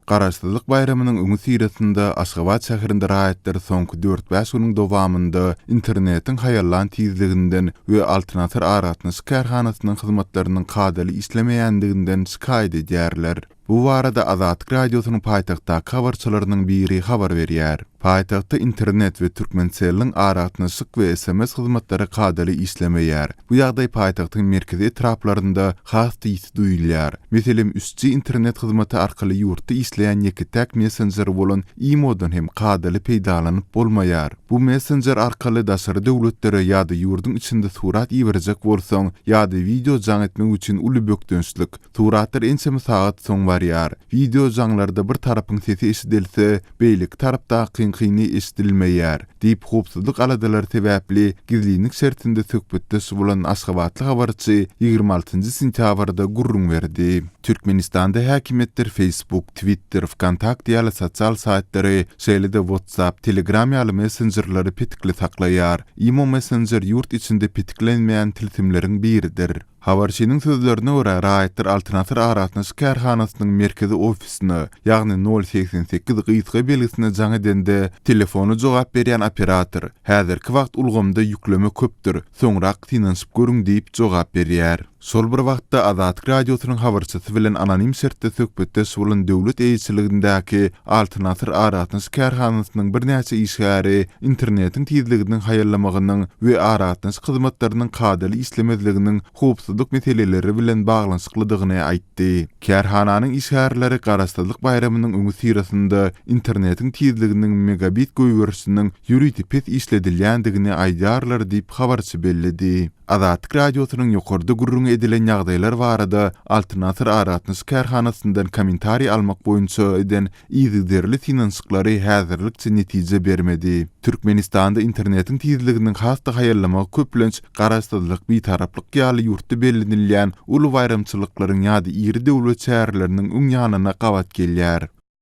Garaşsyzlyk baýramynyň öňüsyrasynda Aşgabat şäherinde raýatlar soňky dört-bäş günüň dowamynda internetiň haýallan tizliginden we Altyn Asyr aragatnaşyk kärhanasynyň hyzmatlarynyň kadaly işlemeýändiginden şikaýat edýärler. Bu barada Azatlyk Radiosynyň paýtagtdaky habarçylarynyň biri habar berýär. Paýtagtda internet we Türkmencelliň aragatnaşyk we sms hyzmatlary kadaly işlemeýär. Bu ýagdaý paýtagtyň merkezi etraplarynda has-da ýiti duýulýar. Meselem, üç G internet hyzmaty arkaly ýurtda işleýän ýeke-täk messenjer bolan Imo-dan hem kadaly peýdalanyp bolmaýar. Bu messenjer arkaly daşary döwletlere ýa-da ýurduň içinde surat iberjek bolsaň ýa-da wideo jaň etmek üçin uly bökdençlik. Suratlar ençeme sagat soň barýar. Wideo jaňlarda bir tarapyň sesi eşidilse, beýleki tarapdakyňkyny eşidilmeýär, diýip, howpsuzlyk aladalary sebäpli gizlinlik şertinde söhbetdeş bolan aşgabatly habarçy 26 sentýabrda gürrüň berdi. Türkmenistanda häkimiýetler Facebook, Twitter, Wkontakte ýaly sosial saýtlary, şeýle-de WhatsApp, Telegram ýaly messenjerleri petikli saklaýar. Imo messenjer ýurt içinde petiklenmeýän tilsimleriň biridir. Habarçynyň sözlerine görä, raýatlar Altyn Asyr aragatnaşyk kärhanasynyň merkezi ofisine, ýagny nol 88 gysga belgisine jaň edende, telefona jogap berýän operator, Häzirki wagt ulgamda ýükleme köpdür, soňrak synanyşyp görüň diýip jogap berýär. Şol bir wagtda, Azatlyk Radiosynyň habarçysy bilen anonim şertde söhbetdeş bolan döwlet eýeçiligindäki Altyn Asyr aragatnaşyk kärhanasynyň birnäçe işgäri internetiň tizliginiň haýallamagynyň we aragatnaşyk hyzmatlarynyň kadaly işlemezliginiň howpsuzlyk meseleleri bilen baglanyşyklydygyny aýtdy. Kärhananyň işgärleri Garaşsyzlyk baýramynyň öňüsyrasynda internetiň tizliginiň megabit goýberişiniň ýörite pes işledilýändigini aýdýarlar diýip, habarçy belledi. Azatlyk Radiosynyň ýokarda gürrüňi edilen ýagdaýlar barada Altyn Asyr aragatnaşyk kärhanasyndan kommentariý almak boýunça eden yzygiderli synanyşyklary häzirlikçe netije bermedi. Türkmenistanda internetiň tizliginiň has-da haýallamagy köplenç Garaşsyzlyk, Bitaraplyk ýaly ýurtda bellenilýän uly baýramçylyklaryň ýa-da iri döwlet çäreleriniň öň ýanyna gabat gelýär.